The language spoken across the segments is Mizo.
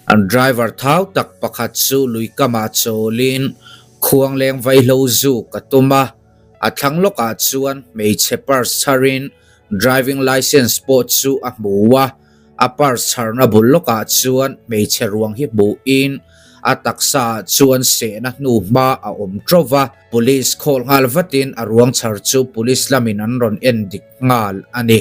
An driver thau tak pakhat chu lui kamah chawlin khuangleng vaihlo zuk a tum a, a thlang lawkah chuan hmeichhe purse chharin driving licence pawh chu a hmu a, a purse chharna bul lawkah chuan hmeichhe ruang hi hmuhin a taksa ah chuan sehna hnu hma a awm teuh va, police call nghal vatin a ruang chhar chu police lamin an rawn en dik nghal a ni.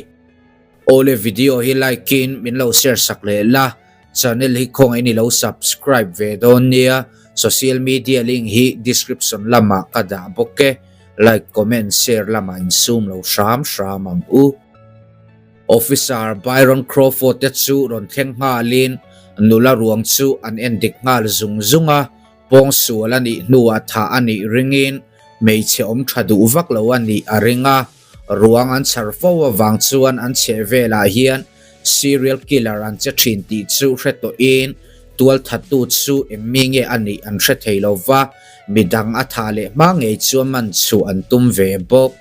Awle video hi like in min lo share sak leh la, channel hi khawngaih in i lo subscribe ve dawn nia, social media link hi description lamah ka dah bawk e, like comment share lamah in sum lo hram hram ang u. Officer Byron Crawford te chu rawn thleng nghalin nula ruang chu an en dik nghal zung zung a, pawngsual a nih hnuah thah a nih ringin hmeichhe awm tha duh vak lo a nih a ring a. Ruang an chhar fo avang chuan an chheh velah hian serial killer an che thin tih chu hre tawhin tualthattu chu eng mi nge a nih an hre thei lo va, midang a thah leh hma ngei chuan man chhuah an tum ve bawk.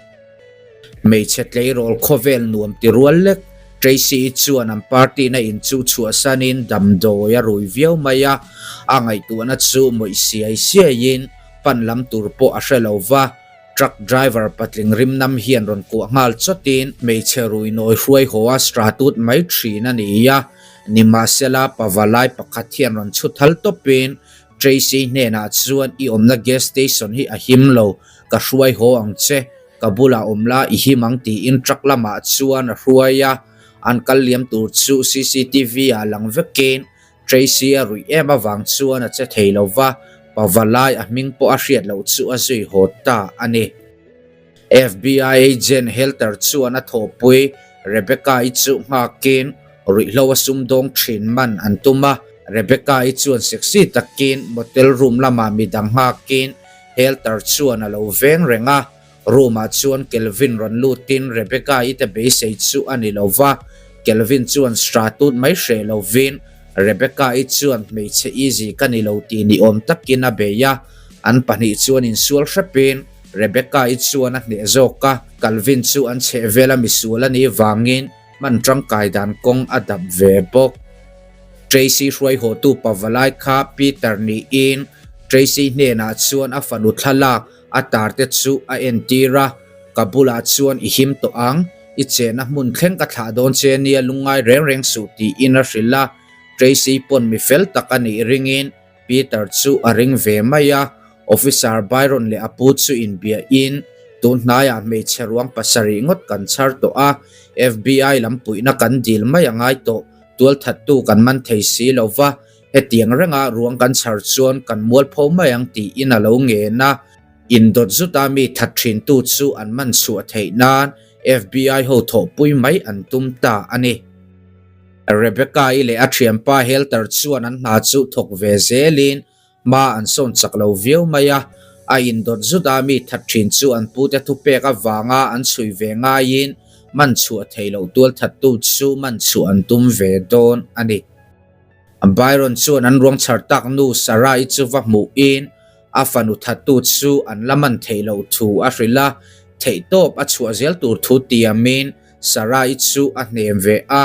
Hmeichhe tleirawl khawvel nuam ti rual lek Tracy-i chuan an party na in chu chhuahsanin damdawi a rui viau mai a, a ngaihtuahna chu mawih siai siaiin pan lam tur pawh a hre lo va. Truck driver patling rimnam hian rawn kuah nghal chawtin hmeichhe rui nawi hruai haw a stratut mai thin a ni a, nimahsela pavalai pakhat hian rawn chhut hal tawpin Tracy hnenah chuan i awmna gas station hi a him lo, ka hruai haw ang che, ka bulah awm la i him ang tiin truck lamah chuan a hruai a, an kal liam tur chu cctv ah lang vekin Tracy a ruih em avang chuan a che thei lo va, pavalai a hming pawh a hriat loh chu a zui haw ta a ni. FBI agent Helter chuan a thawhpui Rebecca-i chu nghakin ruihhlo a sumdawng thin man an tum a, Rebecca-i chuan sexy takin motel room lamah midang nghakin Helter chuan a lo veng reng a, Room-ah chuan Kelvin rawn lutin Rebecca-i te beisei chu a ni lo va, Kelvin chuan stratut mai hreh lovin Rebecca-i chuan hmeichhe easy ka ni lo tih ni awm takin a bei a, an pahnih chuan insual hrepin Rebecca-i chuan a hneh zawk a, Calvin chu an chheh vela misual a nih vangin hman tangkai dan kawng a dap ve bawk. Tracy hruaihawtu pavalai kha Peter niin Tracy hnenah chuan a fanu thlalak A tar te chu a entir a, Ka bulah chuan i him tawh ang, i chenna hmun thleng ka thlah dawn che nia lungngai reng reng suh tiin a hrilh a. Tracy pawn mi fel tak a nih ringin Peter chu a ring ve mai a. Officer Byron leh a pu chu inbiahin, Tun hnaiah hmeichhe ruang pasarih ngawt kan chhar tawh a, FBI lam puihna kan dil mai a ngai tawh, tualthattu kan man thei si lo va, Hetiang renga ruang kan chhar chuan kan mualpho mai ang tiin a lo ngen a, indawt zuta mi that thintu chu an man chhuah theih nan FBI ho thawhpui mai an tum ta a ni. Rebecca-i leh a thianpa Helter chuan an hna chu thawk ve zelin hma an sawn chak lo viau mai a, a indawt zuta mi that thin chu an pute thupek avanga an chhui ve ngaiin man chhuah theih loh tualthattu chu man chhuah an tum ve dawn a ni. Byron chuan an ruang chhar tak nu Sarah-i chu va hmuhin a fanu thattu chu an la man theih loh thu a hrilh a, theihtawp a chhuah zel tur thu tiamin Sarah-i chu a hnem ve a.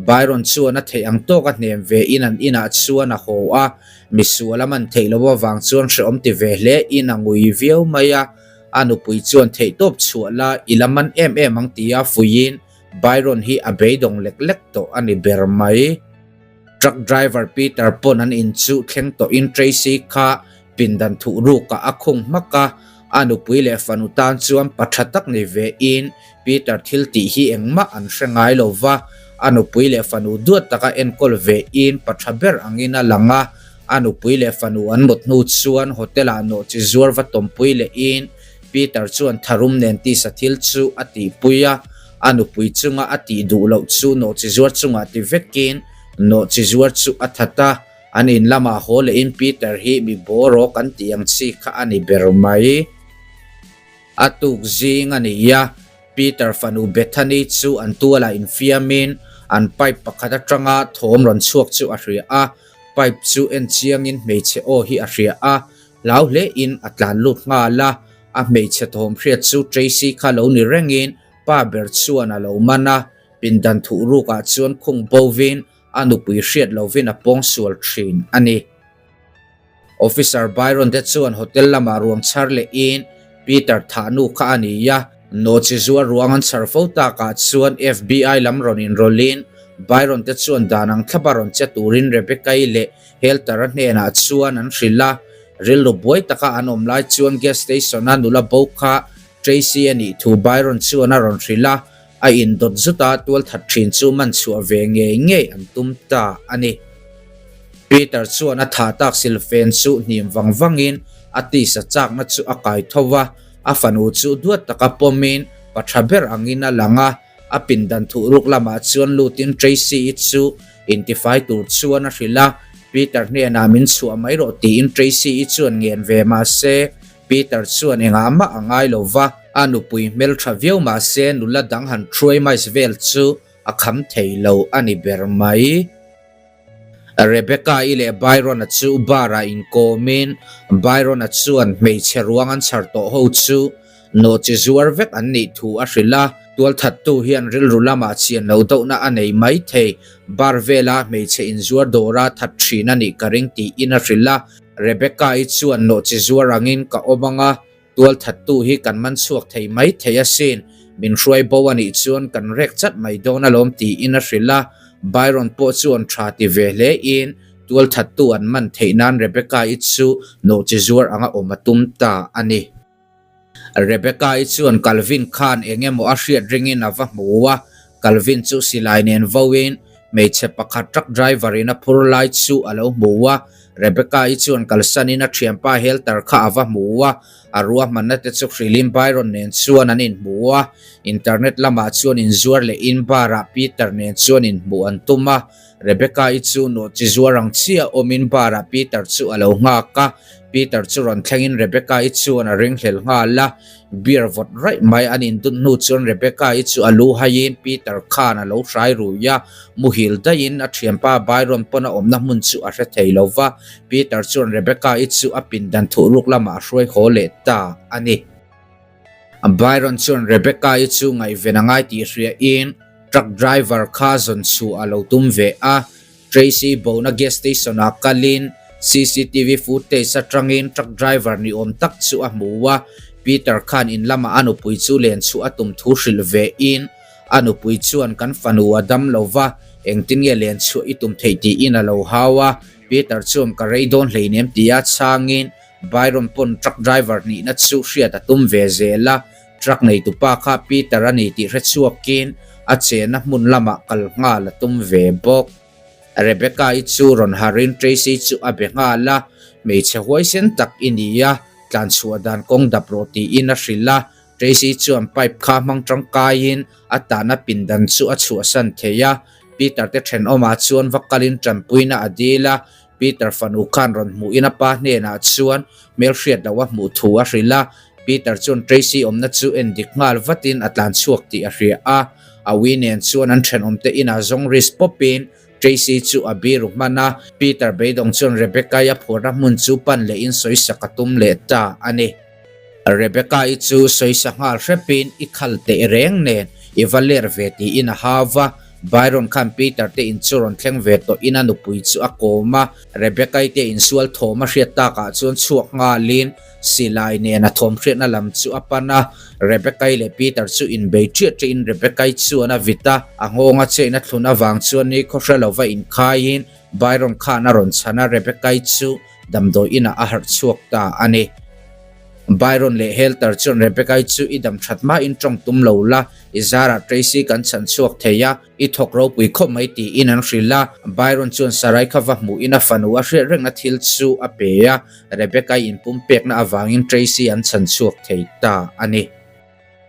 Byron chuan a theih ang tawk a hnem ve in an inah chuan a haw a, misual a man theih loh avang chuan hrehawm ti ve hle in a ngui viau mai a, a nupui chuan theihtawp chhuah la i la man em em ang tia fuihin Byron hi a beidawng lek lek tawh a ni ber mai. Truck driver Peter pawn an in chu thleng tawhin Tracy kha pindan thuh rukah a khung hmak a, a nupui leh fanu tan chuan pa tha tak ni ve in Peter thil tih hi engmah an hre ngai lo va, a nupui leh fanu duat taka enkawl ve in pa tha ber angin a lang a, a nupui leh fanu an mut hnu chuan hotel ah nawhchi zuar va tawmpui leh in Peter chuan tharum nen tisa thil chu a tihpui a, a nupui chunga a tih duh loh chu nawhchizuar chungah ti vekin nawhchizuar chu a that a, an in lamah haw lehin Peter hi mi bawraw kan tih ang chi kha a ni ber mai. A tuk zing a ni a, Peter fanu Bethany chu an tualah infiamin an pipe pakhat atanga thawm rawn chhuak chu a hria a, pipe chu en chiangin hmeichhe aw hi a hria a, Hlau hle in a tlan lut nghal a, a hmeichhe thawm hriat chu Tracy kha lo ni rengin pa ber chuan a lo man a, pindan thuh rukah chuan khung bo vin a nupui hriat lovin a pawngsual thin a ni. Officer Byron te chuan hotel lamah ruang chhar lehin Peter thah nu kha a ni a, nawhchi zuar ruang an chhar fo takah chuan FBI lam rawn inrawlhin Byron te chuan dan ang thlapa rawn che turin Rebecca-i leh Helter-a hnenah chuan an hrilh a, rilru buai taka an awm lai chuan gas station-a nula bo kha Tracy a nih thu Byron chuan a rawn hrilh a, a indawt zut a, tualthat thin chu man chhuah ve ngei ngei an tum ta a ni. Peter chuan a thah tak silfen chu hnim vang vangin a tisa chakna chu a kai tho va, a fanu chu duat taka pawmin pa tha ber angin a lang a, a pindan thuhruk lamah chuan lutin Tracy-i chu intifai tur chuan a hrilh a, Peter hnenah min chhuah mai rawh tiin Tracy-i chuan ngen ve mahse Peter chuan engah mah a ngai lo va, a nupui hmeltha viau mah se nula dang han thuai mais vel chu a kham thei lo a ni ber mai. Rebecca-i leh Byron-a chu bar-ah inkawmin Byron-a chuan hmeichhe ruang an chhar tawh ho chu nawhchi zuar vek an nih thu a hrilh a, tualthattu hian rilru lamah chian lo deuhna a nei mai thei, bar vela hmeichhe inzuar dawra that thin a nih ka ring tiin a hrilh a. Rebecca-i chuan nawhchi zuar angin ka awm ang a, tualthattu hi kan man chhuak thei mai thei asin, min hruai bo a nih chuan kan rek chat mai dawn alawm tiin a hrilh a, Byron pawh chuan tha ti ve hle in tualthattu an man theih nan Rebecca-i chu nawhchi zuar anga awm a tum ta a ni. Rebecca-i chuan Calvin khan eng emaw a hriat ringin a va hmu a, Calvin chu silai nen voin hmeichhe pakhat truck driver in a phur lai chu a lo hmu a, Rebecca-i chuan kalsanin a thianpa Helter kha a va hmu a, a ruahmanna te chu hrilhin Byron nen chuan an inhmu a, internet lamah chuan inzuar lehin bar ah Peter nen chuan inhmuh an tum a, Rebecca-i chu nawhchi zuar ang chiah awmin bar ah Peter chu a lo nghak a, Peter chu rawn thlengin Rebecca-i chuan a ringhlel nghal a, beer vawt raih mai an indut hnu chuan Rebecca-i chu a lu haiin Peter khan a lo hrai rui a, muhil daihin a thianpa Byron pawn a awmna hmun chu a hre thei lo va, Peter chuan Rebecca-i chu a pindan thuhruk lamah a hruai haw leh ta a ni. Byron chuan Rebecca-i chu ngaihven a ngai tih hriain truck driver kha zawn chhuah a lo tum ve a, Tracy bona gas station ah kalin cctv footage atangin truck driver ni awm tak chu a hmu a, Peter khan in lamah a nupui chu len chhuah a tum thu hrilh ve in a nupui chuan kan fanu a dam lo va, engtin nge len chhuah i tum theih tiin a lo hau a, Peter chuan ka rei dawn hleinem tia chhangin Byron pawn truck driver nihna chu hriat a tum ve zel a, truck neitupa kha Peter a ni tih hre chhuakin a chenna hmun lamah kal nghal a tum ve bawk. Rebecca-i chu rawn harin Tracy chu a be nghal a, Hmeichhe huaisen tak i ni a, tlan chhuah dan kawng dap rawh tiin a hrilh a. Tracy chuan pipe kha hmang tangkaiin a tahna pindan chu a chhuahsan thei a. Peter te thenawmah chuan va kalin tanpuina a dil a, Peter fanu khan rawn hmuhin a pa hnenah chuan hmelhriat loh a hmuh thu a hrilh a, Peter chuan Tracy awmna chu en dik nghal vatin a tlan chhuak tih a hria a, a ui nen chuan an thenawmte inah zawng risk pawpin Tracy chu a biru hman a, Peter beidawng chuan Rebecca-i a phuarna hmun chu pan lehin sawisak a tum leh ta a ni. Rebecca-i chu sawisa nghal hrepin i khal teh reng nen i va ler ve tiin a hau va, Byron khan Peter te in chu rawn thleng ve tawh in a nupui chu a kawm a, Rebecca-i te insual thawm a hriat takah chuan chhuak nghalin silai nen a thawm hriatna lam chu a pan a, Rebecca-i leh Peter chu inbei ṭiah ṭiahin Rebecca-i chuan a vit a, a nghawng a chein a thlun avang chuan ni khaw hre lova inkhaiin Byron khan a rawn chhan a, Rebecca-i chu Damdawi inah a harh chhuak ta a ni. Byron leh Helter chuan Rebecca-i chu i dam that hmain tawng tum lo la, i zarah Tracy kan chhan chhuak thei a, i thawk ropui khawp mai tiin an hrilh a. Byron chuan Sarai kha va hmuhin a fanu a hriat rengna thil chu a pe a, Rebecca-i inpumpekna avangin Tracy an chhan chhuak thei ta a ni.